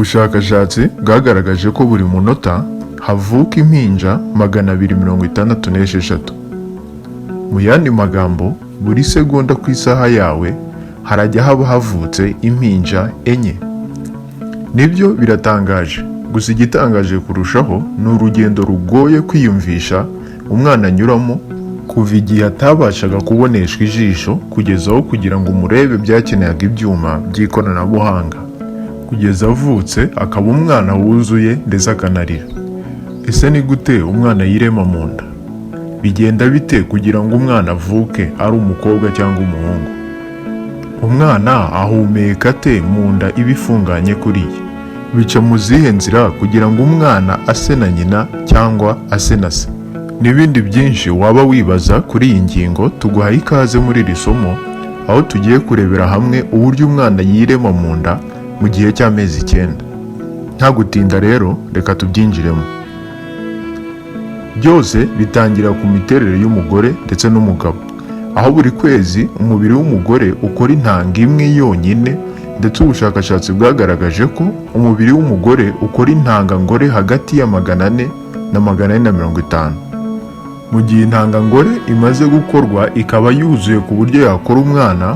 Ubushakashatsi bwagaragaje ko buri munota havuka impinja 266. Mu yandi magambo, buri segonda ku isaha yawe harajya haba havutse impinja enye. Nibyo, biratangaje. Gusa igitangaje kurushaho ni urugendo rugoye kwiyumvisha umwana anyuramo kuva igihe atabashaga kuboneshwa ijisho kugeza aho kugira ngo umurebe byakeneraga ibyuma by'ikoranabuhanga, kugeza avutse akaba umwana wuzuye ndetse akanarira. Ese ni gute umwana yirema mu nda? Bigenda bite kugira ngo umwana avuke ari umukobwa cyangwa umuhungu? Umwana ahumeka ate mu nda iba ifunganye kuriya? Bica mu zihe nzira kugira ngo umwana ase na nyina cyangwa ase na se? N'ibindi byinshi waba wibaza kuri iyi ngingo, tuguhaye ikaze muri iri somo, aho tugiye kurebera hamwe uburyo umwana yirema mu nda mu gihe cy'amezi 9. Nta gutinda rero, reka tubyinjiremo. Byose bitangira ku miterere y'umugore ndetse n'umugabo, aho buri kwezi umubiri w'umugore ukora intanga imwe yonyine. Ndetse ubushakashatsi bwagaragaje ko umubiri w'umugore ukora intangangore hagati ya 400 na 450. Mu gihe intangangore imaze gukorwa ikaba yuzuye ku buryo yakora umwana,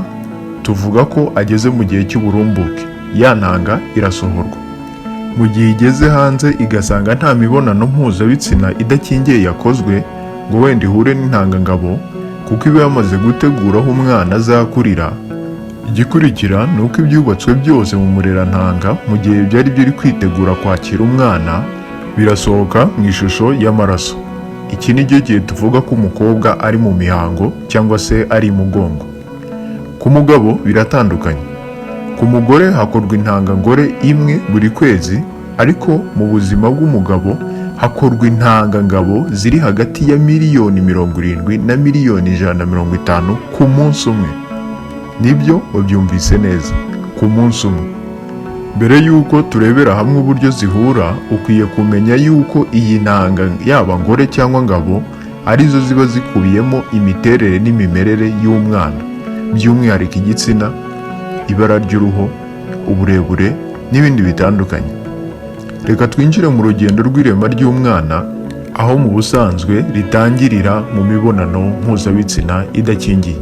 tuvuga ko ageze mu gihe cy'uburumbuke. Ya ntanga irasohorwa. Mu gihe igeze hanze igasanga nta mibonano mpuzabitsina idakingiye yakozwe ngo wenda ihure n'intangangabo, kuko iba yamaze gutegura aho umwana azakurira, igikurikira ni uko ibyubatswe byose mu murerantanga mu gihe byari biri kwitegura kwakira umwana birasohoka mu ishusho y'amaraso. Iki ni cyo gihe tuvuga ko umukobwa ari mu mihango cyangwa se ari imugongo. Ku mugabo biratandukanye. Ku mugore hakorwa intangangore imwe buri kwezi, ariko mu buzima bw'umugabo hakorwa intangangabo ziri hagati ya miliyoni 70 na miliyoni 150 ku munsi umwe. Nibyo, wabyumvise neza, ku munsi umwe. Mbere y'uko turebera hamwe uburyo zihura, ukwiye kumenya y'uko iyi ntanga, yaba ngore cyangwa ngabo, arizo ziba zikubiyemo imiterere n'imimerere y'umwana, by'umwihariko igitsina, ibara ry'uruhu, uburebure n'ibindi bitandukanye. Reka twinjire mu rugendo rw'irema ry'umwana, aho mu busanzwe ritangirira mu mibonano mpuzabitsina idakingiye.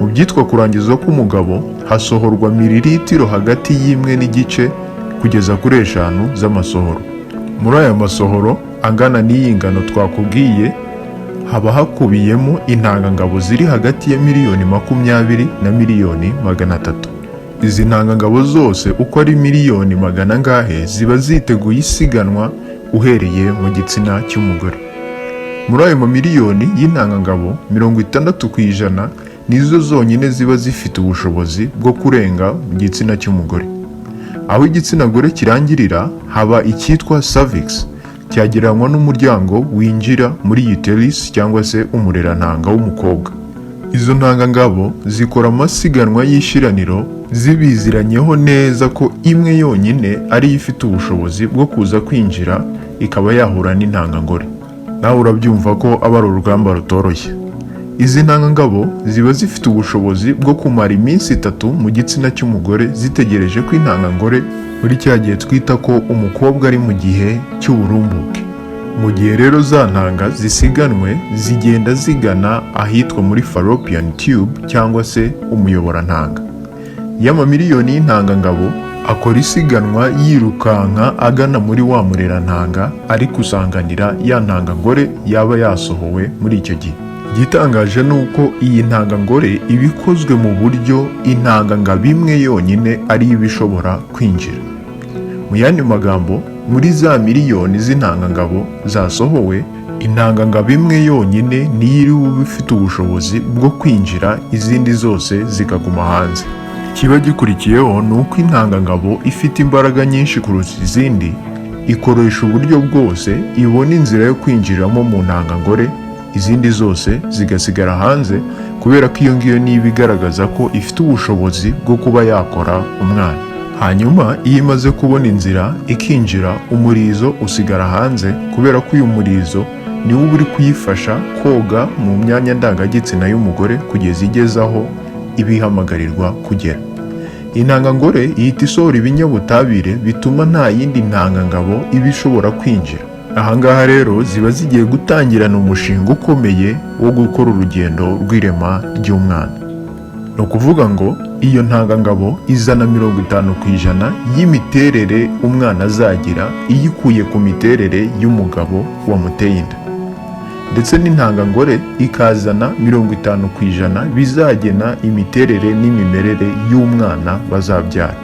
Mu byitwa kurangiza k'umugabo hasohorwa miliritiro hagati y'1.5 kugeza kuri 5 z'amasohoro. Muri aya masohoro angana n'iyi ngano twakubwiye, haba hakubiyemo intangangabo ziri hagati ya miliyoni 20 na miliyoni 300. Izi ntangangabo zose uko ari miliyoni magana angahe ziba ziteguye isiganwa uhereye mu gitsina cy'umugore. Muri ayo mamiliyoni y'intangangabo, 60% nizo zonyine ziba zifite ubushobozi bwo kurenga mu gitsina cy'umugore. Aho igitsina gore kirangirira haba icyitwa cervix, cyagereranywa n'umuryango winjira muri uterus cyangwa se umurerantanga w'umukobwa. Izo ntangangabo zikora amasiganwa y'ishiraniro zibiziranyeho neza ko imwe yonyine ariyo ifite ubushobozi bwo kuza kwinjira ikaba yahura n'intangangore. Nawe urabyumva ko aba ari urugamba rutoroshye. Izi ntangangabo ziba zifite ubushobozi bwo kumara iminsi 3 mu gitsina cy'umugore zitegereje ko intangangore, muri cya gihe twita ko umukobwa ari mu gihe cy'uburumbuke. Mu gihe rero za ntanga zisiganwe, zigenda zigana ahitwa muri fallopian tube cyangwa se umuyoborantanga. Y'amamiliyoni y'intangangabo akora isiganwa yirukanka agana muri wa murerantanga, ari gusanganira ya ntangangore yaba yasohowe muri icyo gihe. Igitangaje ni uko iyi ntangangore iba ikozwe mu buryo intangangabo imwe yonyine ariyo iba ishobora kwinjira. Mu yandi magambo, muri za miliyoni z'intangangabo zasohowe, intangangabo imwe yonyine niyo iri bube ifite ubushobozi bwo kwinjira, izindi zose zikaguma hanze. Ikiba gikurikiyeho ni uko intangangabo ifite imbaraga nyinshi kurusha izindi ikoresha uburyo bwose ibona inzira yo kwinjiriramo mu ntangangore, izindi zose zigasigara hanze, kubera ko iyo ngiyo niba igaragaza ko ifite ubushobozi bwo kuba yakora umwana. Hanyuma iyo imaze kubona inzira ikinjira, umurizo usigara hanze, kubera ko uyu murizo niwo uba uri kuyifasha koga mu myanya ndangagitsina y'umugore kugeza igeze aho iba ihamagarirwa kugera. Intangangore ihita isohora ibinyabutabire bituma nta yindi ntangangabo iba ishobora kwinjira. Ahangaha rero ziba zigiye gutangirana umushinga ukomeye wo gukora urugendo rw'irema ry'umwana. Ni ukuvuga ngo iyo ntangangabo izana 50% y'imiterere umwana azagira, iyikuye ku miterere y'umugabo wamuteye inda, ndetse n'intangangore ikazana 50% bizagena imiterere n'imimerere y'umwana bazabyara.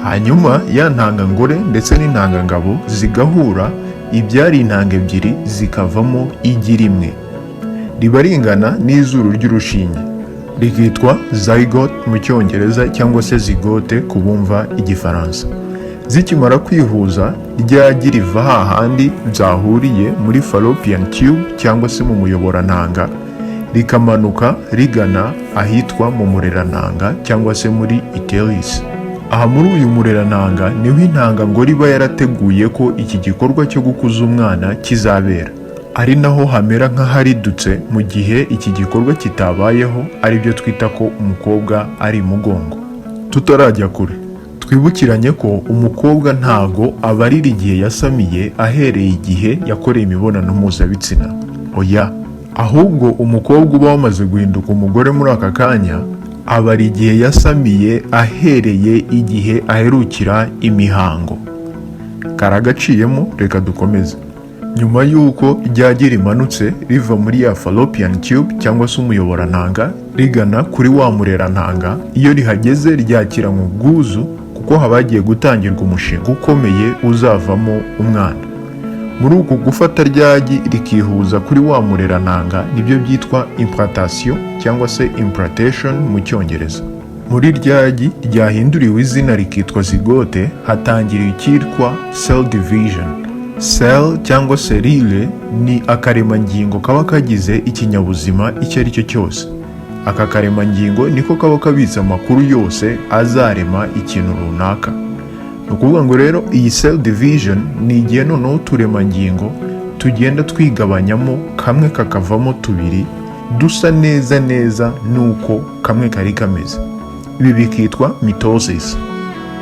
Hanyuma ya ntangangore ndetse n'intangangabo zigahura, ibyari intanga ebyiri zikavamo igi rimwe riba ringana n'izuru ry'urushinge, rikitwa zygote mu Cyongereza cyangwa se zygote ku bumva Igifaransa. Zikimara kwihuza, rya gi riva hahandi byahuriye muri fallopian tube cyangwa se mu muyoborantanga, rikamanuka rigana ahitwa mu murerantanga cyangwa se muri uterus. Aha muri uyu murerantanga niho intangangore iba yarateguye ko iki gikorwa cyo gukuza umwana kizabera, ari naho hamera nk'aharidutse mu gihe iki gikorwa kitabayeho, aribyo twita ko umukobwa ari imugongo. Tutarajya kure, twibukiranye ko umukobwa ntago abarira igihe yasamiye ahereye igihe yakoreye imibonano mpuzabitsina. Oya, ahubwo umukobwa uba wamaze guhinduka umugore muri aka kanya abara igihe yasamiye ahereye igihe aherukira imihango. Karagaciyemo, reka dukomeze. Nyuma y'uko rya gi rimanutse riva muri ya fallopian tube cyangwa se umuyoborantanga rigana kuri wa murerantanga, iyo rihageze ryakiranywe ubwuzu, kuko haba hagiye gutangirwa umushinga ukomeye uzavamo umwana. Muri uku gufata rya gi rikihuza kuri wa murerantanga, nibyo byitwa implantation cyangwa se implantation mu Cyongereza. Muri rya gi ryahinduriwe izina rikitwa zygote, hatangira icyitwa cell division. Cell cyangwa cellule ni akaremangingo kaba kagize ikinyabuzima icyo ari cyo cyose. Aka karemangingo niko kaba kabitse amakuru yose azarema ikintu runaka. Ni ukuvuga ngo rero iyi cell division ni igihe noneho uturemangingo tugenda twigabanyamo, kamwe kakavamo tubiri dusa neza neza n'uko kamwe kari kameze. Ibi bikitwa mitosis.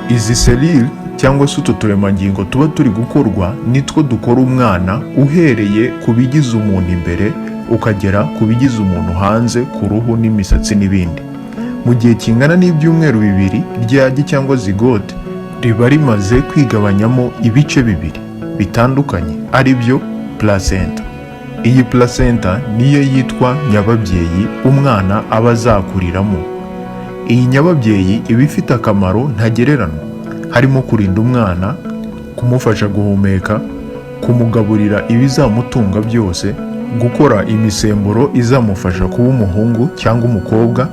Izi cellule cyangwa se utu turemangingo tuba turi gukorwa nitwo dukora umwana, uhereye ku bigize umuntu imbere ukagera ku bigize umuntu hanze, ku ruhu n'imisatsi n'ibindi. Mu gihe kingana n'ibyumweru 2, rya gi cyangwa zygote riba rimaze kwigabanyamo ibice bibiri bitandukanye, ari byo placenta. Iyi placenta niyo yitwa nyababyeyi umwana aba azakuriramo. Iyi nyababyeyi iba ifite akamaro ntagereranywa, harimo kurinda umwana, kumufasha guhumeka, kumugaburira ibizamutunga byose, gukora imisemburo izamufasha kuba umuhungu cyangwa umukobwa.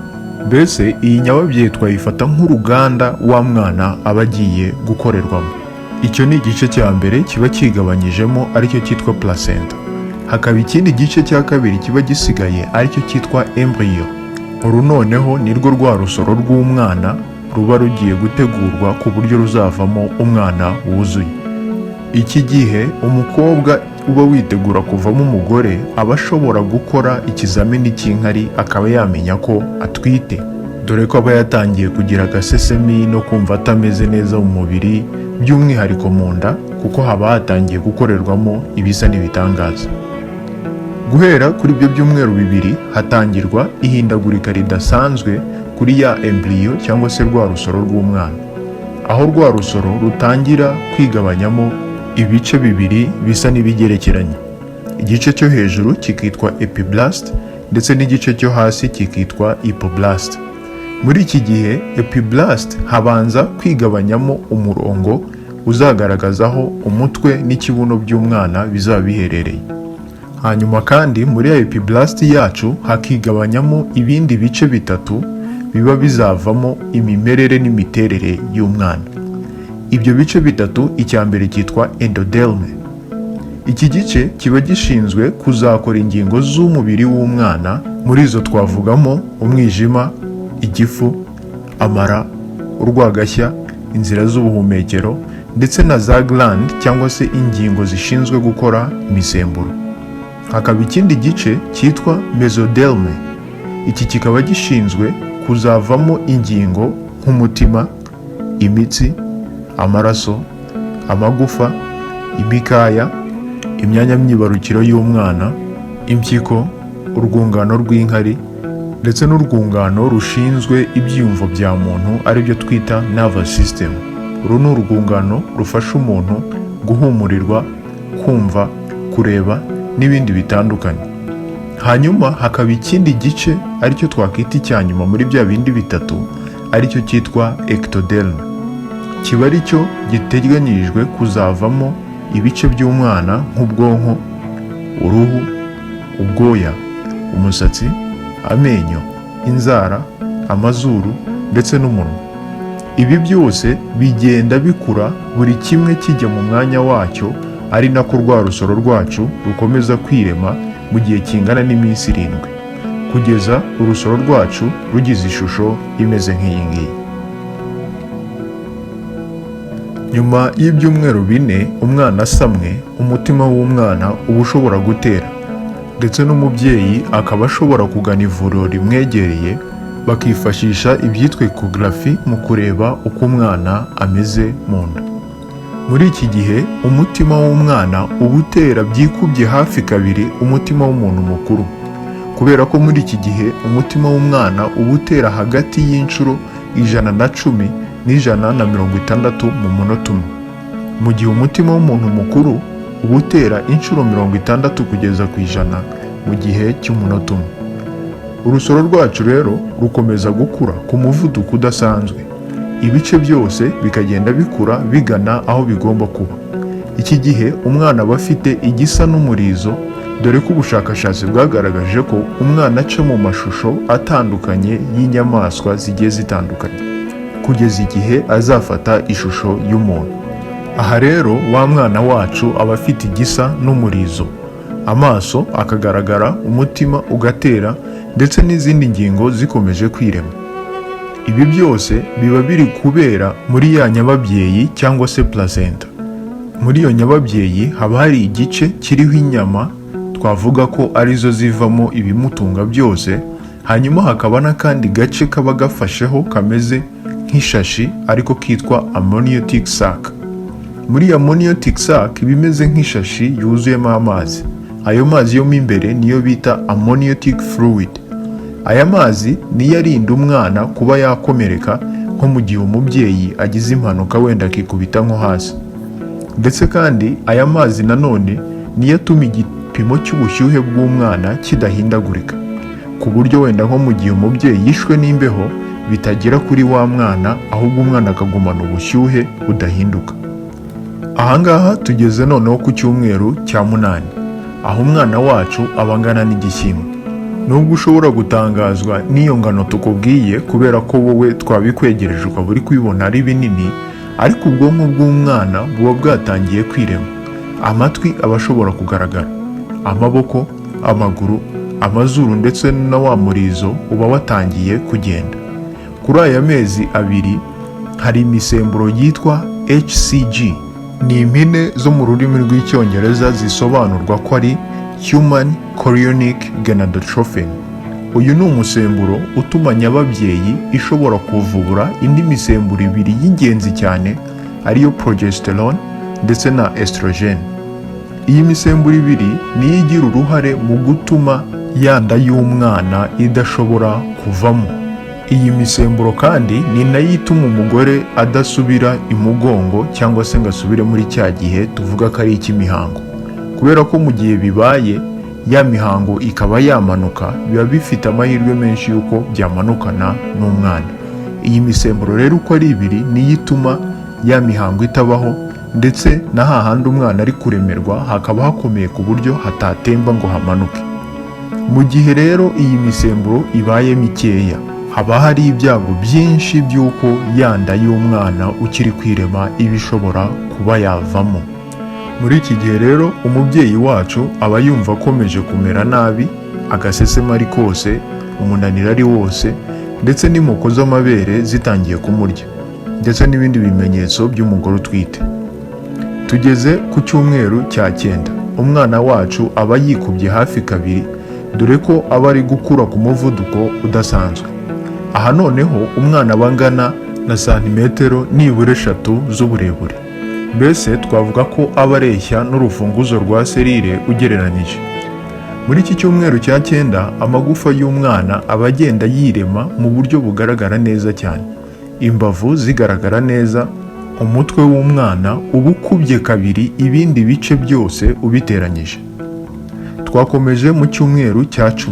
Mbese iyi nyababyeyi twayifata nk'uruganda wa mwana aba agiye gukorerwamo. Icyo ni igice cya mbere kiba kigabanyijemo, aricyo cyitwa placenta. Hakaba ikindi gice cya kabiri kiba gisigaye, aricyo cyitwa embryo. Uru noneho ni rwo rwa rusoro rw'umwana ruba rugiye gutegurwa ku buryo ruzavamo umwana wuzuye. Iki gihe umukobwa uba witegura kuvamo umugore aba ashobora gukora ikizamini cy'inkari, akaba yamenya ko atwite, dore ko aba yatangiye kugira agasesemi no kumva atameze neza mu mubiri, by'umwihariko mu nda, kuko haba hatangiye gukorerwamo ibisa n'ibitangaza. Guhera kuri ibyo byumweru 2 hatangirwa ihindagurika ridasanzwe kuri ya embryo cyangwa se rwa rusoro rw'umwana, aho rwa rusoro rutangira kwigabanyamo ibice bibiri bisa n'ibigerekeranye, igice cyo hejuru kikitwa epiblast ndetse n'igice cyo hasi kikitwa hypoblast. Muri iki gihe epiblast habanza kwigabanyamo umurongo uzagaragaza aho umutwe n'ikibuno by'umwana bizaba biherereye. Hanyuma kandi muri ya epiblast yacu hakigabanyamo ibindi bice bitatu biba bizavamo imimerere n'imiterere y'umwana. Ibyo bice bitatu, icya mbere cyitwa endoderme. Iki gice kiba gishinzwe kuzakora ingingo z'umubiri w'umwana. Muri izo twavugamo umwijima, igifu, amara, urwagashya, inzira z'ubuhumekero ndetse na za gland cyangwa se ingingo zishinzwe gukora imisemburo. Hakaba ikindi gice cyitwa mesoderme. Iki kikaba gishinzwe kuzavamo ingingo nk'umutima. Imitsi, amaraso, amagufa, imikaya, imyanya myibarukiro y'umwana, impyiko, urwungano rw'inkari ndetse n'urwungano rushinzwe ibyiyumvo bya muntu, aribyo twita nervous system. Uru ni urwungano rufasha umuntu guhumurirwa, kumva, kureba n'ibindi bitandukanye. Hanyuma hakaba ikindi gice, aricyo twakwita icya nyuma muri bya bindi bitatu, aricyo cyitwa ectoderm. Kiba ari cyo giteganyirijwe kuzavamo ibice by'umwana nk'ubwonko, uruhu, ubwoya, umusatsi, amenyo, inzara, amazuru ndetse n'umunwa. Ibi byose bigenda bikura, buri kimwe kijya mu mwanya wacyo, ari nako rwa rusoro rwacu rukomeza kwirema mu gihe kingana n'iminsi 7, kugeza urusoro rwacu rugize ishusho imeze nk'iyi ngiyi. Nyuma y'ibyumweru 4 umwana asamwe, umutima w'umwana uba ushobora gutera, ndetse n'umubyeyi akaba ashobora kugana ivuriro rimwegereye, bakifashisha ibyitwa échographie mu kureba uko umwana ameze mu nda. Muri iki gihe umutima w'umwana uba utera byikubye hafi kabiri umutima w'umuntu mukuru, kubera ko muri iki gihe umutima w'umwana uba utera hagati y'inshuro 110 n'160 mu munota umwe, mu gihe umutima w'umuntu mukuru uba utera inshuro 60 kugeza ku 100 mu gihe cy'umunota umwe. Urusoro rwacu rero rukomeza gukura ku muvuduko udasanzwe, ibice byose bikagenda bikura bigana aho bigomba kuba. Iki gihe umwana aba afite igisa n'umurizo, dore ko ubushakashatsi bwagaragaje ko umwana aca mu mashusho atandukanye y'inyamaswa zigiye zitandukanye kugeza igihe azafata ishusho y'umuntu. Aha rero wa mwana wacu aba afite igisa n'umurizo, amaso akagaragara, umutima ugatera ndetse n'izindi ngingo zikomeje kwirema. Ibi byose biba biri kubera muri ya nyababyeyi cyangwa se placenta. Muri iyo nyababyeyi haba hari igice kiriho inyama twavuga ko arizo zivamo ibimutunga byose, hanyuma hakaba n'akandi gace kaba gafasheho kameze nk'ishashi ariko kitwa amniotic sac. Muri iyo amniotic sac iba imeze nk'ishashi yuzuyemo amazi. Ayo mazi yo mo imbere niyo bita amniotic fluid. Aya mazi niyo arinda umwana kuba yakomereka, nko mu gihe umubyeyi agize impanuka wenda akikubita nko hasi. Ndetse kandi aya mazi nanone niyo atuma igipimo cy'ubushyuhe bw'umwana kidahindagurika, ku buryo wenda nko mu gihe umubyeyi yishwe n'imbeho bitagera kuri wa mwana, ahubwo umwana akagumana ubushyuhe budahinduka. Ahangaha tugeze noneho ku cyumweru cya 8, aho umwana wacu aba angana n'igishyimbo. Nubwo ushobora gutangazwa n'iyo ngano tukubwiye, kubera ko wowe twabikwegereje ukaba uri kubibona ari binini, ariko ubwonko bw'umwana buba bwatangiye kwirema, amatwi aba ashobora kugaragara, amaboko, amaguru, amazuru ndetse na wa murizo uba watangiye kugenda. Kuri aya mezi 2 hari imisemburo yitwa HCG. Ni impine zo mu rurimi rw'Icyongereza zisobanurwa ko ari Human Chorionic Gonadotrophin. Uyu ni umusemburo utuma nyababyeyi ishobora kuvubura indi misemburo ibiri y'ingenzi cyane, ariyo progesterone ndetse na estrogen. Iyi misemburo ibiri niyo igira uruhare mu gutuma ya nda y'umwana idashobora kuvamo. Iyi misemburo kandi ni nayo ituma umugore adasubira imugongo cyangwa se ngo asubire muri cya gihe tuvuga ko ari icy'imihango, kubera ko mu gihe bibaye ya mihango ikaba yamanuka, biba bifite amahirwe menshi y'uko byamanukana n'umwana. Iyi misemburo rero uko ari ibiri niyo ituma ya mihango itabaho, ndetse na hahandi umwana ari kuremerwa hakaba hakomeye ku buryo hatatemba ngo hamanuke. Mu gihe rero iyi misemburo ibaye mikeya, haba hari ibyago byinshi by'uko ya nda y'umwana ukiri kwirema iba ishobora kuba yavamo. Muri iki gihe rero umubyeyi wacu aba yumva akomeje kumera nabi, agasesema ari kose, umunaniro ari wose, ndetse n'impoko z'amabere zitangiye kumurya, ndetse n'ibindi bimenyetso by'umugore utwite. Tugeze ku cyumweru cya 9, umwana wacu aba yikubye hafi kabiri, dore ko aba ari gukura ku muvuduko udasanzwe. Aha noneho umwana aba angana na santimetero nibura 3 z'uburebure. Mbese twavuga ko aba areshya n'urufunguzo rwa serire ugereranyije. Muri iki cyumweru cya 9, amagufa y'umwana aba agenda yirema mu buryo bugaragara neza cyane, imbavu zigaragara neza, umutwe w'umwana uba ukubye kabiri ibindi bice byose ubiteranyije. Twakomeje mu cyumweru cya 10.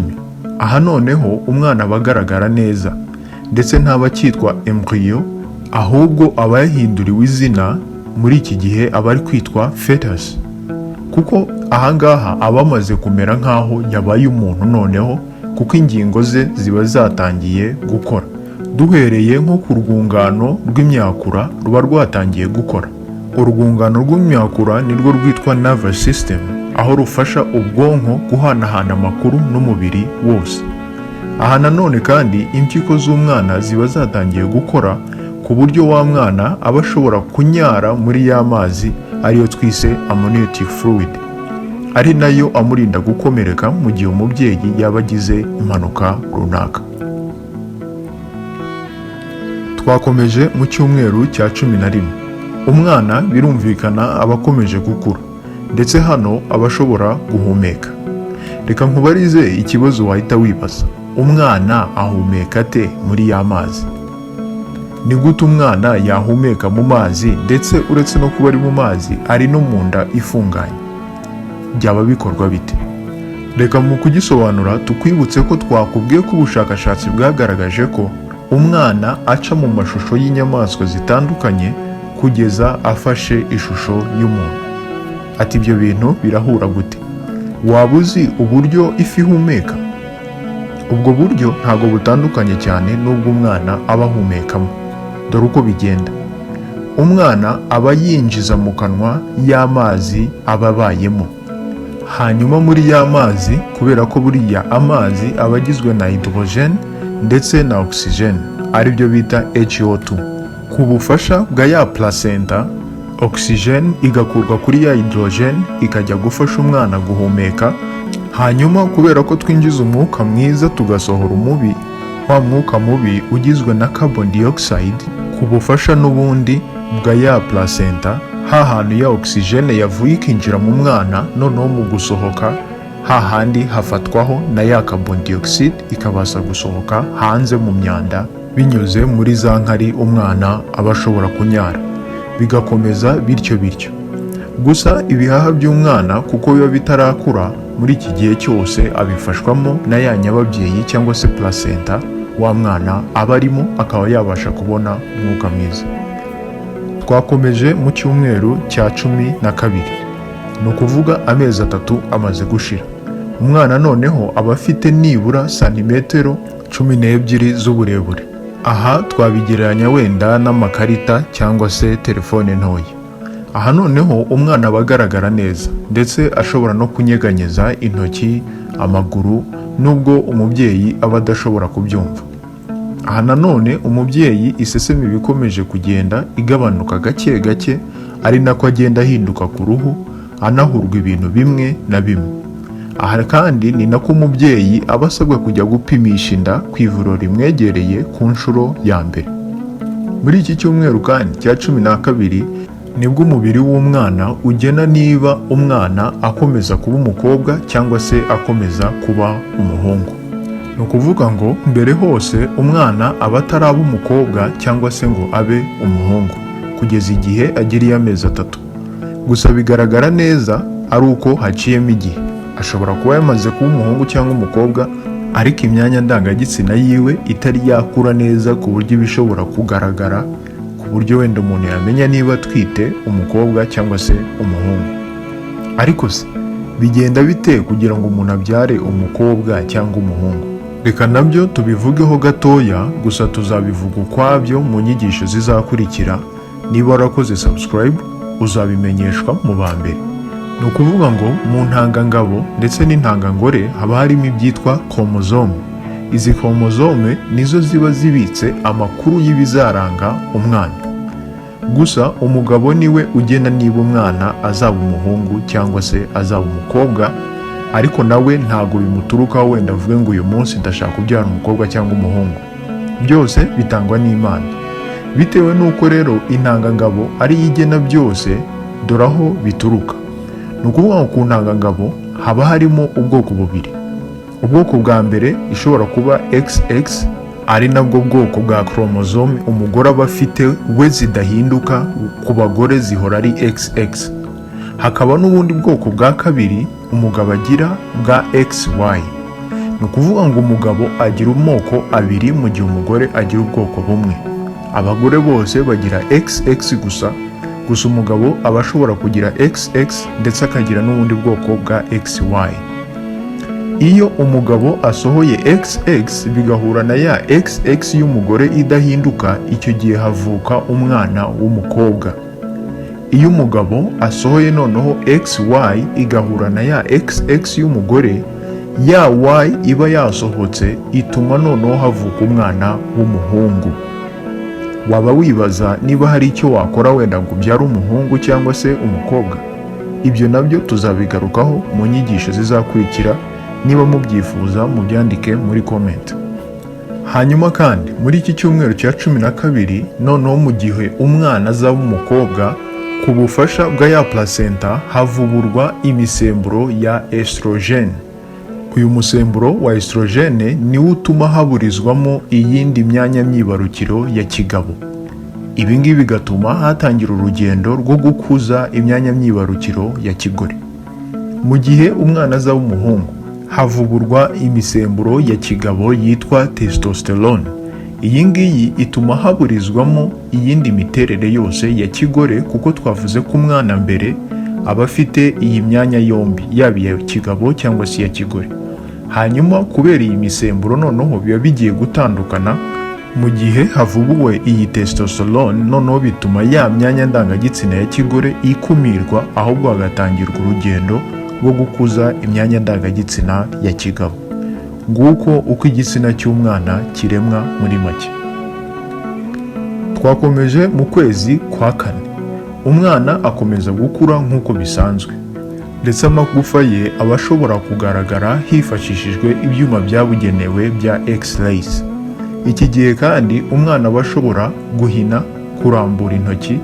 Aha noneho umwana aba agaragara neza, ndetse ntaba akitwa embryo, ahubwo aba yahinduriwe izina. Muri iki gihe aba ari kwitwa fetus, kuko ahangaha aba amaze kumera nk'aho yabaye umuntu noneho, kuko ingingo ze ziba zatangiye gukora. Duhereye nko ku rwungano rw'imyakura ruba rwatangiye gukora. Urwungano rw'imyakura nirwo rwitwa nervous system, aho rufasha ubwonko guhanahana amakuru n'umubiri wose. Aha nanone kandi impyiko z'umwana ziba zatangiye gukora, ku buryo wa mwana aba ashobora kunyara muri ya mazi ariyo twise amniotic fluid, ari nayo amurinda gukomereka mu gihe umubyeyi yaba agize impanuka runaka. Twakomeje mu cyumweru cya 11. Umwana birumvikana aba akomeje gukura, ndetse hano aba ashobora guhumeka. Reka nkubarize ikibazo wahita wibaza: umwana ahumeka ate muri ya mazi? Ni gute umwana yahumeka mu mazi, ndetse uretse no kuba ari mu mazi, ari no mu nda ifunganye? Byaba bikorwa bite? Reka mu kugisobanura tukwibutse ko twakubwiye ko ubushakashatsi bwagaragaje ko umwana aca mu mashusho y'inyamaswa zitandukanye kugeza afashe ishusho y'umuntu. Ati ibyo bintu birahura gute? Waba uzi uburyo ifi ihumeka? Ubwo buryo ntabwo butandukanye cyane n'ubwo umwana aba ahumekamo. Dore uko bigenda: umwana aba yinjiza mu kanwa y'amazi aba abayemo, hanyuma muri ya mazi, kubera ko buriya amazi aba agizwe na hydrogène ndetse na oxygène, aribyo bita HO2, ku bufasha bwa ya placenta, oxygène igakurwa kuri ya hydrogène ikajya gufasha umwana guhumeka. Hanyuma kubera ko twinjiza umwuka mwiza tugasohora umubi, wa mwuka mubi ugizwe na carbon dioxide, ku bufasha n'ubundi bwa ya placenta, ha hantu ya oxygène yavuye ikinjira mu mwana, noneho mu gusohoka hahandi hafatwaho na ya carbon dioxide, ikabasha gusohoka hanze mu myanda binyuze muri za nkari umwana aba ashobora kunyara, bigakomeza bityo bityo. Gusa ibihaha by'umwana, kuko biba bitarakura muri iki gihe cyose, abifashwamo na ya nyababyeyi cyangwa se placenta wa mwana aba arimo, akaba yabasha kubona umwuka mwiza. Twakomeje mu cyumweru cya 12, ni ukuvuga amezi 3 amaze gushira. Umwana noneho aba afite nibura santimetero 12 z'uburebure. Aha twabigereranya wenda n'amakarita cyangwa se telefone ntoya. Aha noneho umwana aba agaragara neza, ndetse ashobora no kunyeganyeza intoki, amaguru, nubwo umubyeyi aba adashobora kubyumva. Aha nanone umubyeyi isesemi iba ikomeje kugenda igabanuka gake gake, ari nako agenda ahinduka ku ruhu, anahurwa ibintu bimwe na bimwe. Aha kandi ni nako umubyeyi aba asabwa kujya gupimisha inda ku ivuriro rimwegereye ku nshuro ya mbere. Muri iki cyumweru kandi cya 12 nibwo umubiri w'umwana ugena niba umwana akomeza kuba umukobwa cyangwa se akomeza kuba umuhungu. Ni ukuvuga ngo mbere hose umwana aba ataraba umukobwa cyangwa se ngo abe umuhungu kugeza igihe agiriye amezi 3. Gusa bigaragara neza ari uko haciyemo igihe. Ashobora kuba yamaze kuba umuhungu cyangwa umukobwa, ariko imyanya ndangagitsina yiwe itari yakura neza ku buryo iba ishobora kugaragara, ku buryo wenda umuntu yamenya niba atwite umukobwa cyangwa se umuhungu. Ariko se bigenda bite kugira ngo umuntu abyare umukobwa cyangwa umuhungu? Reka nabyo tubivugeho gatoya, gusa tuzabivuga ukwabyo mu nyigisho zizakurikira. Niba warakoze subscribe, uzabimenyeshwa mu ba mbere. Ni ukuvuga ngo mu ntangangabo ndetse n'intangangore haba harimo ibyitwa chromosome. Izi chromosome nizo ziba zibitse amakuru y'ibizaranga umwana. Gusa umugabo niwe ugena niba umwana azaba umuhungu cyangwa se azaba umukobwa, ariko nawe ntabwo bimuturukaho wenda avuge ngo uyu munsi ndashaka kubyara umukobwa cyangwa umuhungu. Byose bitangwa n'Imana. Bitewe n'uko rero intangangabo ariyo igena byose, dore aho bituruka. Ni ukuvuga ngo ku ntangangabo haba harimo ubwoko bubiri. Ubwoko bwa mbere ishobora kuba XX, ari nabwo bwoko bwa chromosome umugore aba afite we zidahinduka, ku bagore zihora ari XX. Hakaba n'ubundi bwoko bwa kabiri umugabo agira bwa XY. Ni ukuvuga ngo umugabo agira amoko abiri mu gihe umugore agira ubwoko bumwe. Abagore bose bagira XX gusa, gusa umugabo aba ashobora kugira XX ndetse akagira n'ubundi bwoko bwa XY. Iyo umugabo asohoye XX bigahura na ya XX y'umugore idahinduka, icyo gihe havuka umwana w'umukobwa. Iyo umugabo asohoye noneho XY igahura na ya XX y'umugore, ya Y iba yasohotse ituma noneho havuka umwana w'umuhungu. Waba wibaza niba hari icyo wakora wenda ngo ubyare umuhungu cyangwa se umukobwa. Ibyo nabyo tuzabigarukaho mu nyigisho zizakurikira. Niba mubyifuza, mubyandike muri comment. Hanyuma kandi muri iki cyumweru cya 12 noneho, mu gihe umwana azaba umukobwa, ku bufasha bwa ya placenta havuburwa imisemburo ya estrogene. Uyu musemburo wa estrogene niwo utuma haburizwamo iyindi myanya myibarukiro ya kigabo. Ibi ngibi bigatuma hatangira urugendo rwo gukuza imyanya myibarukiro ya kigore. Mu gihe umwana azaba umuhungu, havuburwa imisemburo ya kigabo yitwa testosterone. Iyi ngiyi ituma haburizwamo iyindi miterere yose ya kigore, kuko twavuze ko umwana mbere aba afite iyi myanya yombi, yaba iya kigabo cyangwa se iya kigore. Hanyuma kubera iyi misemburo noneho biba bigiye gutandukana. Mu gihe havubuwe iyi testosterone, noneho bituma ya myanya ndangagitsina ya kigore ikumirwa, ahubwo hagatangirwa urugendo rwo gukuza imyanya ndangagitsina ya kigabo. Nguko uko igitsina cy'umwana kiremwa muri make. Twakomeje mu kwezi kwa kane. Umwana akomeza gukura nk'uko bisanzwe, ndetse amagufa ye aba ashobora kugaragara hifashishijwe ibyuma byabugenewe bya X-rays. Iki gihe kandi umwana aba ashobora guhina, kurambura intoki,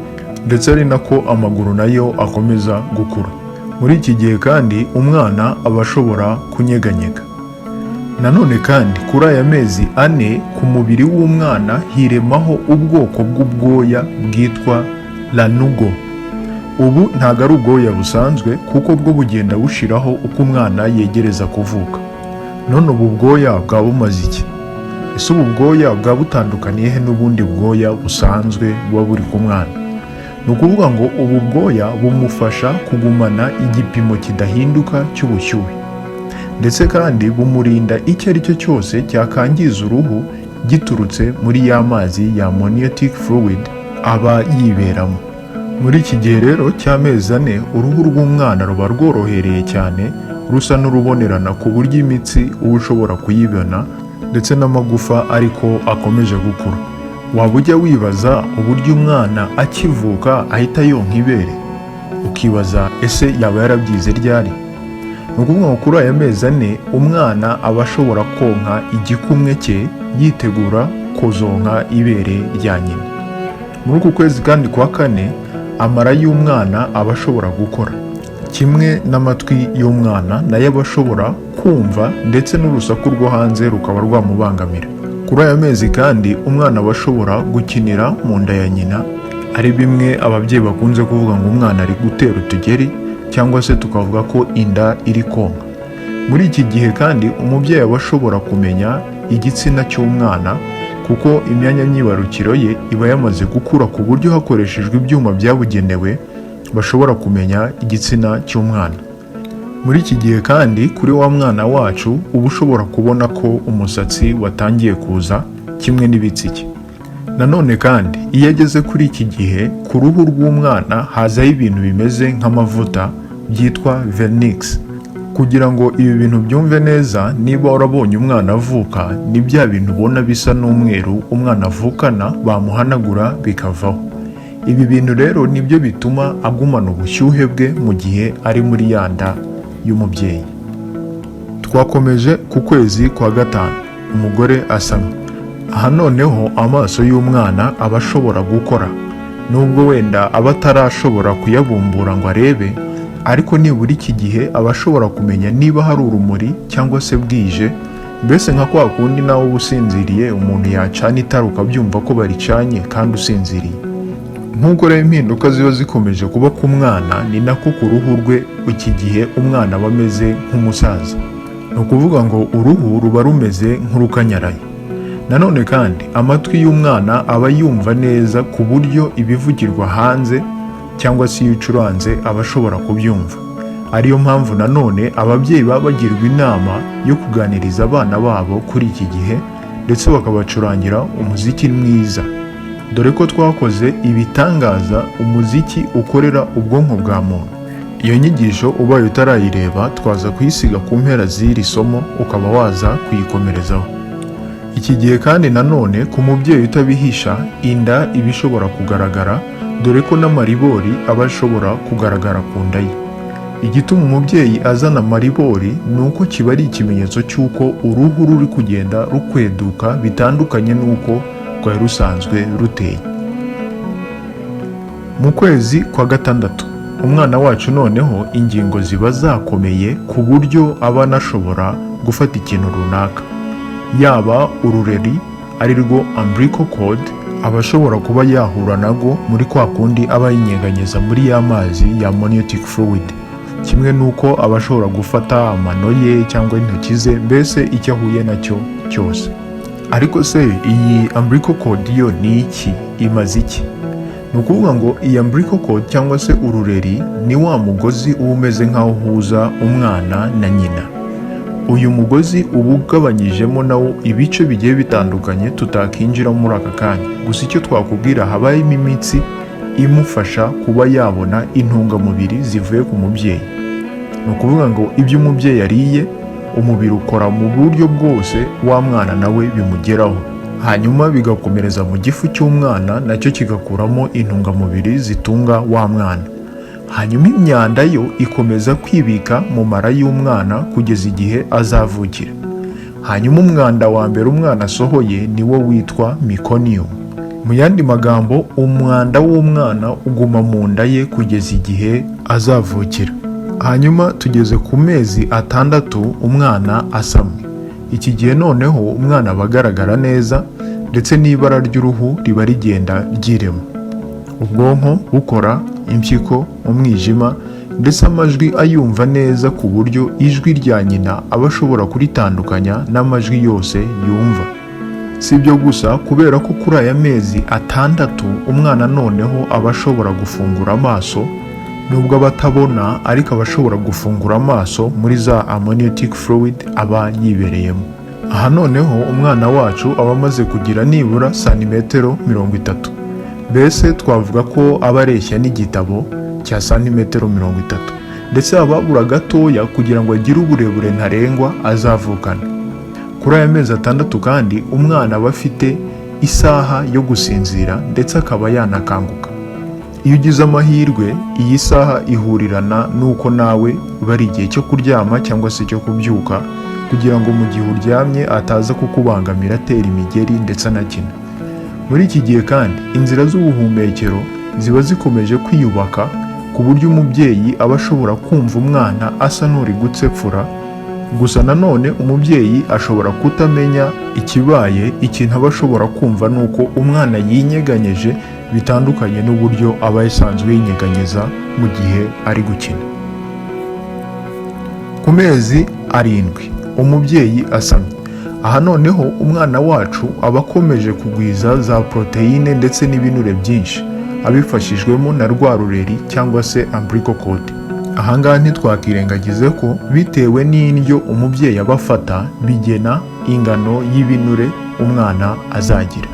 ndetse ari nako amaguru nayo akomeza gukura. Muri iki gihe kandi umwana aba ashobora kunyeganyega. Nanone kandi kuri aya mezi 4, ku mubiri w'umwana hiremaho ubwoko bw'ubwoya bwitwa lanugo. Ubu ntabwo ari ubwoya busanzwe, kuko bwo bugenda bushiraho uko umwana yegereza kuvuka. None ubu bwoya bwaba bumaze iki? Ese ubu bwoya bwaba butandukaniye he n'ubundi bwoya busanzwe buba buri ku mwana? Ni ukuvuga ngo ubu bwoya bumufasha kugumana igipimo kidahinduka cy'ubushyuhe, ndetse kandi bumurinda icyo ari cyo cyose cyakangiza uruhu giturutse muri ya mazi ya amniotic fluid aba yiberamo. Muri iki gihe rero cy'amezi 4, uruhu rw'umwana ruba rworohereye cyane, rusa n'urubonerana, ku buryo imitsi uba ushobora kuyibona, ndetse n'amagufa ariko akomeje gukura. Waba ujya wibaza uburyo umwana akivuka ahita yonka ibere, ukibaza ese yaba yarabyize ryari? Ni ukuvuga ngo kuri aya mezi 4 umwana aba ashobora konka igikumwe cye, yitegura kuzonka ibere rya nyina. Muri uku kwezi kandi kwa kane, amara y'umwana aba ashobora gukora, kimwe n'amatwi y'umwana nayo aba ashobora kumva, ndetse n'urusaku rwo hanze rukaba rwamubangamira. Kuri aya mezi kandi umwana aba ashobora gukinira mu nda ya nyina, ari bimwe ababyeyi bakunze kuvuga ngo umwana ari gutera utugeri, cyangwa se tukavuga ko inda iri konka. Muri iki gihe kandi umubyeyi aba ashobora kumenya igitsina cy'umwana, kuko imyanya myibarukiro ye iba yamaze gukura, ku buryo hakoreshejwe ibyuma byabugenewe bashobora kumenya igitsina cy'umwana. Muri iki gihe kandi kuri wa mwana wacu uba ushobora kubona ko umusatsi watangiye kuza, kimwe n'ibitsike. Nanone kandi iyo ageze kuri iki gihe, ku ruhu rw'umwana hazaho ibintu bimeze nk'amavuta byitwa vernix. Kugira ngo ibi bintu byumve neza, niba warabonye umwana avuka, ni bya bintu ubona bisa n'umweru umwana avukana, bamuhanagura bikavaho. Ibi bintu rero nibyo bituma agumana ubushyuhe bwe mu gihe ari muri ya nda y'umubyeyi. Twakomeje ku kwezi kwa gatanu, umugore asamye. Aha noneho amaso y'umwana aba ashobora gukora, nubwo wenda aba atarashobora kuyabumbura ngo arebe, ariko nibura iki gihe aba ashobora kumenya niba hari urumuri cyangwa se bwije. Mbese nka kwa kundi nawe uba usinziriye, umuntu yacana itara ukabyumva ko baricanye kandi usinziriye. Nk'uko rero impinduka ziba zikomeje kuba ku mwana, ni nako ku ruhu rwe. Iki gihe umwana aba ameze nk'umusaza, ni ukuvuga ngo uruhu ruba rumeze nk'urukanyaraye. Nanone kandi amatwi y'umwana aba yumva neza, ku buryo ibivugirwa hanze cyangwa se iyo ucuranze aba ashobora kubyumva. Ariyo mpamvu nanone ababyeyi baba bagirwa inama yo kuganiriza abana babo kuri iki gihe, ndetse bakabacurangira umuziki mwiza, dore ko twakoze ibitangaza umuziki ukorera ubwonko bwa muntu. Iyo nyigisho ubaye utarayireba, twaza kuyisiga ku mpera z'iri somo, ukaba waza kuyikomerezaho. Iki gihe kandi nanone ku mubyeyi utabihisha, inda iba ishobora kugaragara, dore ko n'amaribori aba ashobora kugaragara ku nda ye. Igituma umubyeyi azana amaribori ni uko kiba ari ikimenyetso cy'uko uruhu ruri kugenda rukweduka bitandukanye n'uko rwari rusanzwe ruteye. Mu kwezi kwa gatandatu umwana wacu noneho ingingo ziba zakomeye, ku buryo aba anashobora gufata ikintu runaka, yaba urureri ari rwo umbilical cord, aba ashobora kuba yahura nago muri kwa kundi aba yinyeganyeza muri ya mazi ya amniotic fluid, kimwe n'uko aba ashobora gufata amano ye cyangwa intoki ze, mbese icyo ahuye nacyo cyose. Ariko se iyi umbilical cord yo ni iki? Imaze iki? Ni ukuvuga ngo iyi umbilical cord cyangwa se urureri ni wa mugozi uba umeze nk'aho uhuza umwana na nyina. Uyu mugozi uba ugabanyijemo nawo ibice bigiye bitandukanye tutakinjiramo muri aka kanya. Gusa icyo twakubwira, habayemo imitsi imufasha kuba yabona intungamubiri zivuye ku mubyeyi. Ni ukuvuga ngo ibyo umubyeyi ariye, umubiri ukora mu buryo bwose wa mwana nawe bimugeraho, hanyuma bigakomereza mu gifu cy'umwana, nacyo kigakuramo intungamubiri zitunga wa mwana. Hanyuma imyanda yo ikomeza kwibika mu mara y'umwana kugeza igihe azavukira. Hanyuma umwanda wa mbere umwana asohoye ni wo witwa meconium. Mu yandi magambo, umwanda w'umwana uguma mu nda ye kugeza igihe azavukira. Hanyuma tugeze ku mezi 6 umwana asamwe. Iki gihe noneho umwana aba agaragara neza, ndetse n'ibara ry'uruhu riba rigenda ryirema, ubwonko bukora, impyiko, umwijima, ndetse amajwi ayumva neza, ku buryo ijwi rya nyina aba ashobora kuritandukanya n'amajwi yose yumva. Si ibyo gusa, kubera ko kuri aya mezi 6 umwana noneho aba ashobora gufungura amaso, nubwo aba atabona, ariko aba ashobora gufungura amaso muri za amniotic fluid aba yibereyemo. Aha noneho umwana wacu aba amaze kugira nibura santimetero 30, mbese twavuga ko aba areshya n'igitabo cya santimetero 30, ndetse haba habura gatoya kugira ngo agire uburebure ntarengwa azavukana. Kuri aya mezi 6 kandi umwana aba afite isaha yo gusinzira, ndetse akaba yanakanguka. Iyo ugize amahirwe, iyi saha ihurirana n'uko nawe bari igihe cyo kuryama cyangwa se cyo kubyuka, kugira ngo mu gihe uryamye ataza kukubangamira atera imigeri ndetse anakina. Muri iki gihe kandi inzira z'ubuhumekero ziba zikomeje kwiyubaka, ku buryo umubyeyi aba ashobora kumva umwana asa n'uri gutsepfura. Gusa nanone umubyeyi ashobora kutamenya ikibaye. Ikintu aba ashobora kumva ni uko umwana yinyeganyeje bitandukanye n'uburyo aba yasanzwe yinyeganyeza mu gihe ari gukina. Ku mezi 7 umubyeyi asamye, aha noneho umwana wacu aba akomeje kugwiza za poroteyine ndetse n'ibinure byinshi, abifashijwemo na rwa rureri cyangwa se umbilical cord. Ahangaha ntitwakirengagize ko bitewe n'indyo umubyeyi aba afata, bigena ingano y'ibinure umwana azagira.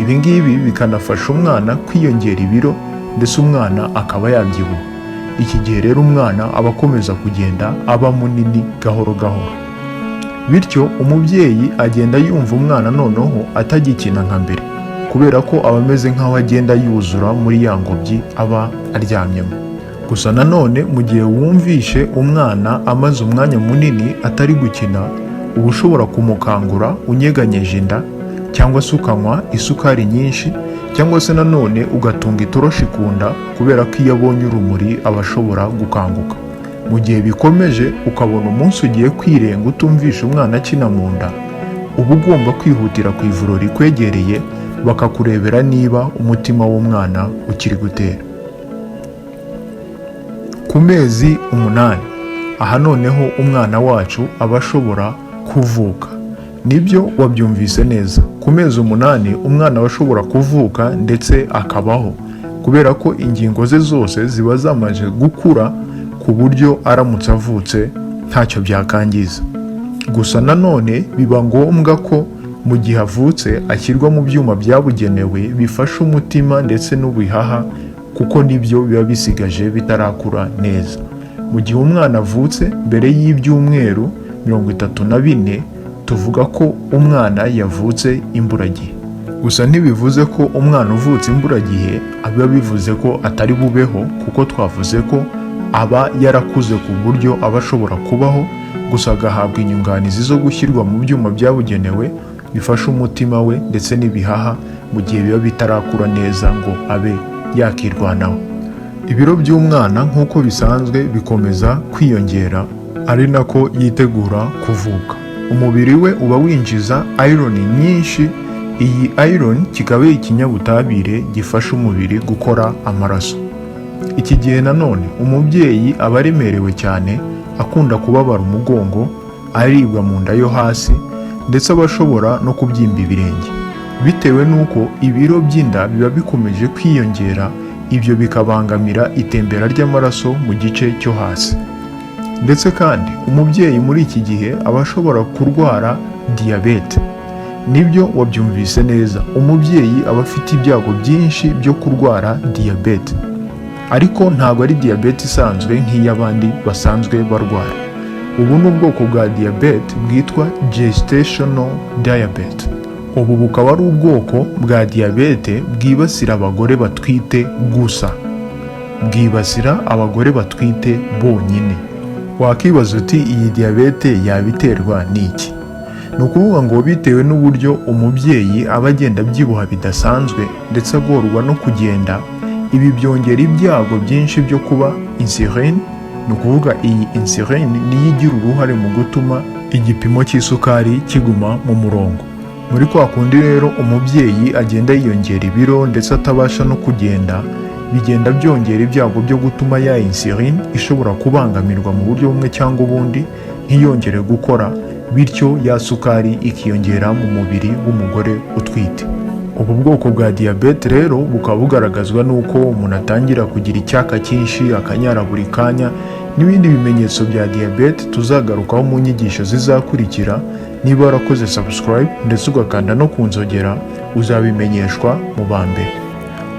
Ibi ngibi bikanafasha umwana kwiyongera ibiro, ndetse umwana akaba yabyibuha. Iki gihe rero umwana aba akomeza kugenda aba munini gahoro gahoro, bityo umubyeyi agenda yumva umwana noneho atagikina nka mbere, kubera ko aba ameze nk'aho agenda yuzura muri ya ngobyi aba aryamyemo. Gusa nanone mu gihe wumvishe umwana amaze umwanya munini atari gukina, uba ushobora kumukangura unyeganyeje inda. Cyangwa se ukanywa isukari nyinshi, cyangwa se nanone ugatunga itoroshi ku nda, kubera ko iyo abonye urumuri aba ashobora gukanguka. Mu gihe bikomeje, ukabona umunsi ugiye kwirenga utumvisha umwana akina mu nda, uba ugomba kwihutira ku ivuriro rikwegereye bakakurebera niba umutima w'umwana ukiri gutera. Ku mezi 8, aha noneho umwana wacu aba ashobora kuvuka. Nibyo, wabyumvise neza. Ku mezi 8 umwana aba ashobora kuvuka ndetse akabaho, kubera ko ingingo ze zose ziba zamaze gukura ku buryo aramutse avutse ntacyo byakangiza. Gusa nanone biba ngombwa ko mu gihe avutse ashyirwa mu byuma byabugenewe bifasha umutima ndetse n'ubihaha, kuko nibyo biba bisigaje bitarakura neza. Mu gihe umwana avutse mbere y'ibyumweru 34, tuvuga ko umwana yavutse imburagihe. Gusa ntibivuze ko umwana uvutse imburagihe biba bivuze ko atari bubeho, kuko twavuze ko aba yarakuze ku buryo aba ashobora kubaho, gusa agahabwa inyunganizi zo gushyirwa mu byuma byabugenewe bifasha umutima we ndetse n'ibihaha mu gihe biba bitarakura neza ngo abe yakirwanaho. Ibiro by'umwana nk'uko bisanzwe bikomeza kwiyongera ari nako yitegura kuvuka. Umubiri we uba winjiza iron nyinshi. Iyi iron kikaba ari ikinyabutabire gifasha umubiri gukora amaraso. Iki gihe nanone umubyeyi aba aremerewe cyane, akunda kubabara umugongo, aribwa mu nda yo hasi, ndetse aba ashobora no kubyimba ibirenge bitewe n'uko ibiro by'inda biba bikomeje kwiyongera. Ibyo bikabangamira itembera ry'amaraso mu gice cyo hasi. Ndetse kandi umubyeyi muri iki gihe aba ashobora kurwara diyabete. Nibyo, wabyumvise neza, umubyeyi aba afite ibyago byinshi byo kurwara diyabete, ariko ntabwo ari diyabete isanzwe nk'iy'abandi basanzwe barwara. Ubu ni ubwoko bwa diyabete bwitwa gestational diabetes. Ubu bukaba ari ubwoko bwa diyabete bwibasira abagore batwite gusa, bwibasira abagore batwite bonyine. Wakibaza uti: "Iyi diyabete yaba iterwa n'iki?" Ni ukuvuga ngo bitewe n'uburyo umubyeyi aba agenda abyibuha bidasanzwe ndetse agorwa no kugenda, ibi byongera ibyago byinshi byo kuba insuline, ni ukuvuga iyi insuline niyo igira uruhare mu gutuma igipimo cy'isukari kiguma mu murongo. Muri kwa kundi rero umubyeyi agenda yiyongera ibiro ndetse atabasha no kugenda, bigenda byongera ibyago byo gutuma ya insuline ishobora kubangamirwa mu buryo bumwe cyangwa ubundi, ntiyongere gukora, bityo ya sukari ikiyongera mu mubiri w'umugore utwite. Ubu bwoko bwa diyabete rero bukaba bugaragazwa n'uko umuntu atangira kugira icyaka cyinshi, akanyara buri kanya, n'ibindi bimenyetso bya diyabete tuzagarukaho mu nyigisho zizakurikira. Niba warakoze subscribe ndetse ugakanda no ku nzogera, uzabimenyeshwa mu ba mbere.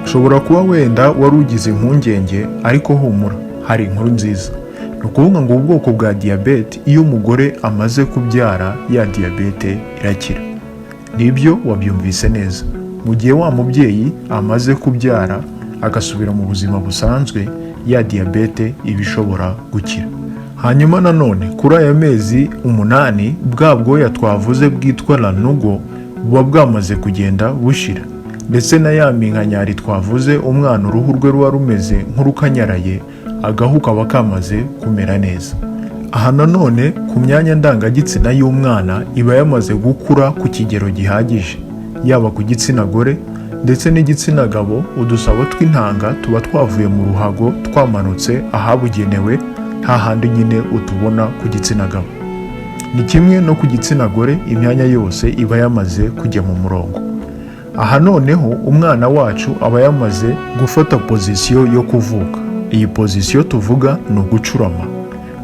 Ushobora kuba wenda wari ugize impungenge, ariko humura, hari inkuru nziza. Ni ukuvuga ngo ubu bwoko bwa diyabete, iyo umugore amaze kubyara, ya diyabete irakira. Nibyo, wabyumvise neza. Mu gihe wa mubyeyi amaze kubyara agasubira mu buzima busanzwe, ya diyabete iba ishobora gukira. Hanyuma nanone kuri aya mezi 8, bwa bwoya twavuze bwitwa lanugo buba bwamaze kugenda bushira, ndetse na ya minkanyari twavuze, umwana uruhu rwe ruba rumeze nk'urukanyaraye, agahu kaba kamaze kumera neza. Aha nanone ku myanya ndangagitsina y'umwana iba yamaze gukura ku kigero gihagije, yaba ku gitsina gore ndetse n'igitsina gabo. Udusabo tw'intanga tuba twavuye mu ruhago twamanutse ahabugenewe, hahandi nyine utubona ku gitsina gabo. Ni kimwe no ku gitsina gore, imyanya yose iba yamaze kujya mu murongo. Aha noneho umwana wacu aba yamaze gufata pozisiyo yo kuvuka. Iyi pozisiyo tuvuga ni ugucurama,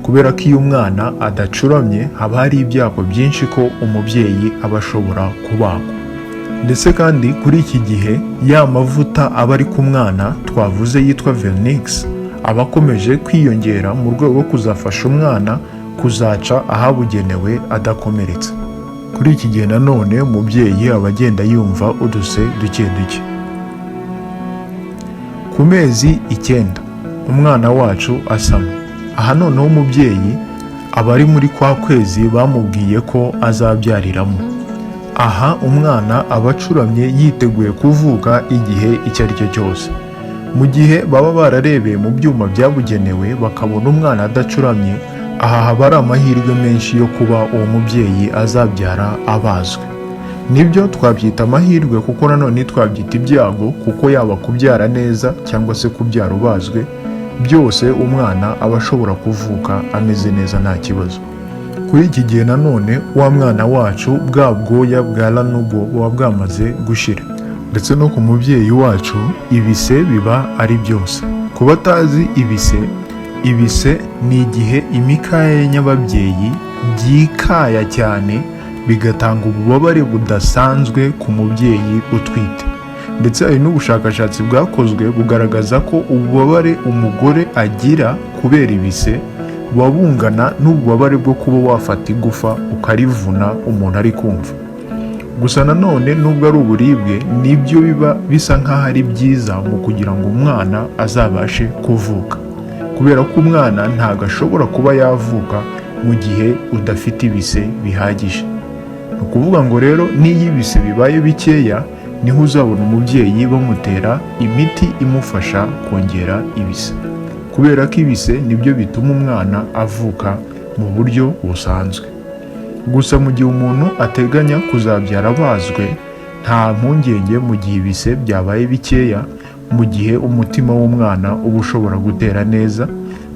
kubera ko iyo umwana adacuramye haba hari ibyago byinshi ko umubyeyi aba ashobora kubagwa. Ndetse kandi kuri iki gihe ya mavuta aba ari ku mwana twavuze yitwa vernix aba akomeje kwiyongera mu rwego rwo kuzafasha umwana kuzaca ahabugenewe adakomeretse. Kuri iki gihe nanone umubyeyi aba agenda yumva uduse duke duke. Ku mezi 9 umwana wacu asama. Aha noneho umubyeyi aba ari muri kwa kwezi bamubwiye ko azabyariramo. Aha umwana aba acuramye yiteguye kuvuka igihe icyo ari cyo cyose. Mu gihe baba bararebeye mu byuma byabugenewe bakabona umwana adacuramye, aha haba ari amahirwe menshi yo kuba uwo mubyeyi azabyara abazwe. Nibyo twabyita amahirwe, kuko nanone twabyita ibyago, kuko yaba kubyara neza cyangwa se kubyara ubazwe, byose umwana aba ashobora kuvuka ameze neza nta kibazo. Kuri iki gihe nanone wa mwana wacu bwa bwoya bwa lanugo buba bwamaze gushira, ndetse no ku mubyeyi wacu ibise biba ari byose. Ku batazi ibise, ibise ni igihe imikaya ya nyababyeyi byikaya cyane bigatanga ububabare budasanzwe ku mubyeyi utwite. Ndetse hari n'ubushakashatsi bwakozwe bugaragaza ko ububabare umugore agira kubera ibise buba bungana n'ububabare bwo kuba wafata igufa ukarivuna umuntu ari kumva. Gusa nanone nubwo ari uburibwe, nibyo biba bisa nk'aho ari byiza mu kugira ngo umwana azabashe kuvuka, kubera ko umwana ntabwo ashobora kuba yavuka mu gihe udafite ibise bihagije. Ni ukuvuga ngo rero n'iyo ibise bibaye bikeya, niho uzabona umubyeyi bamutera imiti imufasha kongera ibise, kubera ko ibise nibyo bituma umwana avuka mu buryo busanzwe. Gusa mu gihe umuntu ateganya kuzabyara abazwe, nta mpungenge mu gihe ibise byabaye bikeya, mu gihe umutima w'umwana uba ushobora gutera neza.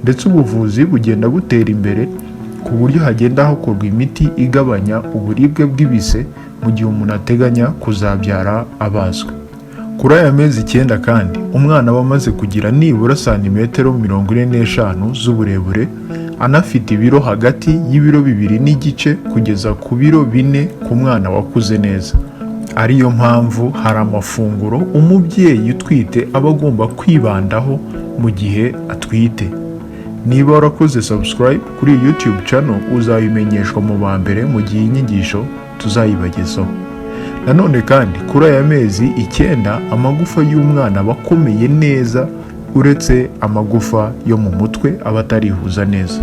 Ndetse ubuvuzi bugenda butera imbere ku buryo hagenda hakorwa imiti igabanya uburibwe bw'ibise mu gihe umuntu ateganya kuzabyara abazwe. Kuri aya mezi 9 kandi umwana aba amaze kugira nibura santimetero 45 z'uburebure, anafite ibiro hagati y'ibiro 2.5 kugeza ku biro 4 ku mwana wakuze neza. Ariyo mpamvu hari amafunguro umubyeyi utwite aba agomba kwibandaho mu gihe atwite. Niba warakoze subscribe kuri iyi YouTube channel, uzabimenyeshwa mu ba mbere mu gihe inyigisho tuzayibagezaho. Nanone kandi kuri aya mezi 9 amagufa y'umwana aba akomeye neza, uretse amagufa yo mu mutwe aba atarihuza neza.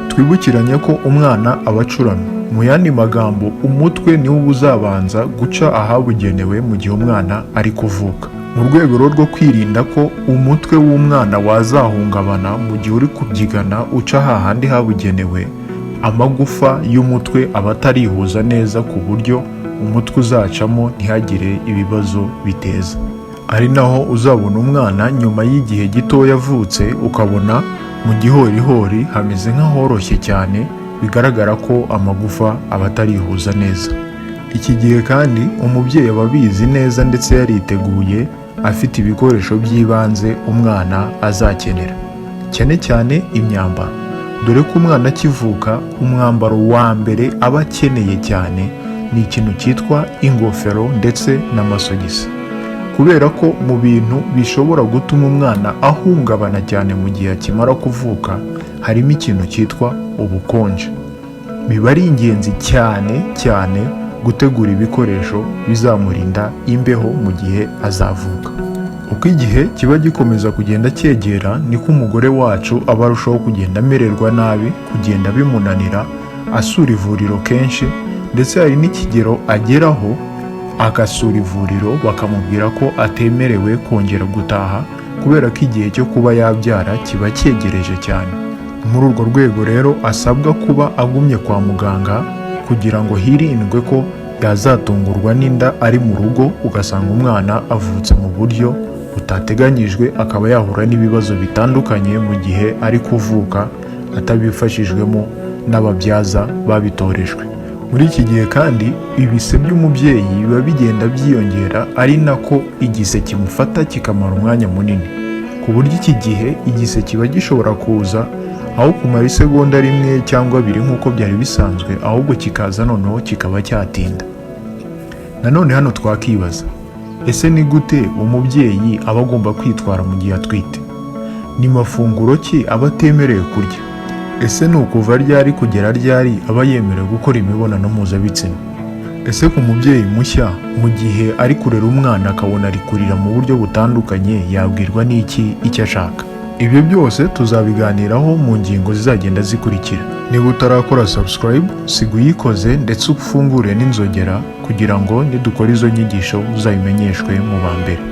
Twibukiranye ko umwana aba acuramye. Mu yandi magambo, umutwe niwo uba uzabanza guca ahabugenewe mu gihe umwana ari kuvuka. Mu rwego rwo kwirinda ko umutwe w'umwana wazahungabana mu gihe uri kubyigana uca hahandi habugenewe, amagufa y'umutwe aba atarihuza neza ku buryo umutwe uzacamo ntihagire ibibazo biteza. Ari naho uzabona umwana nyuma y'igihe gitoya avutse, ukabona mu gihorihori hameze nk'ahoroshye cyane, bigaragara ko amagufa aba atarihuza neza. Iki gihe kandi umubyeyi aba abizi neza ndetse yariteguye, afite ibikoresho by'ibanze umwana azakenera, cyane cyane imyambaro, dore ko umwana akivuka umwambaro wa mbere aba akeneye cyane ni ikintu cyitwa ingofero ndetse n'amasogisi, kubera ko mu bintu bishobora gutuma umwana ahungabana cyane mu gihe akimara kuvuka harimo ikintu cyitwa ubukonje. Biba ari ingenzi cyane cyane gutegura ibikoresho bizamurinda imbeho mu gihe azavuka. Uko igihe kiba gikomeza kugenda cyegera, niko umugore wacu aba arushaho kugenda amererwa nabi, kugenda bimunanira, asura ivuriro kenshi, ndetse hari n'ikigero ageraho agasura ivuriro bakamubwira ko atemerewe kongera gutaha, kubera ko igihe cyo kuba yabyara kiba cyegereje cyane. Muri urwo rwego rero asabwa kuba agumye kwa muganga kugira ngo hirindwe ko yazatungurwa n'inda ari mu rugo, ugasanga umwana avutse mu buryo butateganyijwe, akaba yahura n'ibibazo bitandukanye mu gihe ari kuvuka atabifashijwemo n'ababyaza babitorejwe. Muri iki gihe kandi ibise by'umubyeyi biba bigenda byiyongera, ari nako igise kimufata kikamara umwanya munini, ku buryo iki gihe igise kiba gishobora kuza aho kumara isegonda rimwe cyangwa abiri nk'uko byari bisanzwe, ahubwo kikaza noneho kikaba cyatinda. Nanone hano twakibaza, ese ni gute umubyeyi aba agomba kwitwara mu gihe atwite? Ni mafunguro ki aba atemerewe kurya? Ese ni ukuva ryari kugera ryari aba yemerewe gukora imibonano mpuzabitsina? Ese ku mubyeyi mushya, mu gihe ari kurera umwana akabona ari kurira mu buryo butandukanye, yabwirwa n'iki icyo ashaka? Ibyo byose tuzabiganiraho mu ngingo zizagenda zikurikira. Niba utarakora subscribe, siga uyikoze ndetse ufungure n'inzogera kugira ngo uzajye ubasha kubona inyigisho zizagenda zikurikira. kugira ngo nidukora izo nyigisho uzabimenyeshwe mu ba mbere.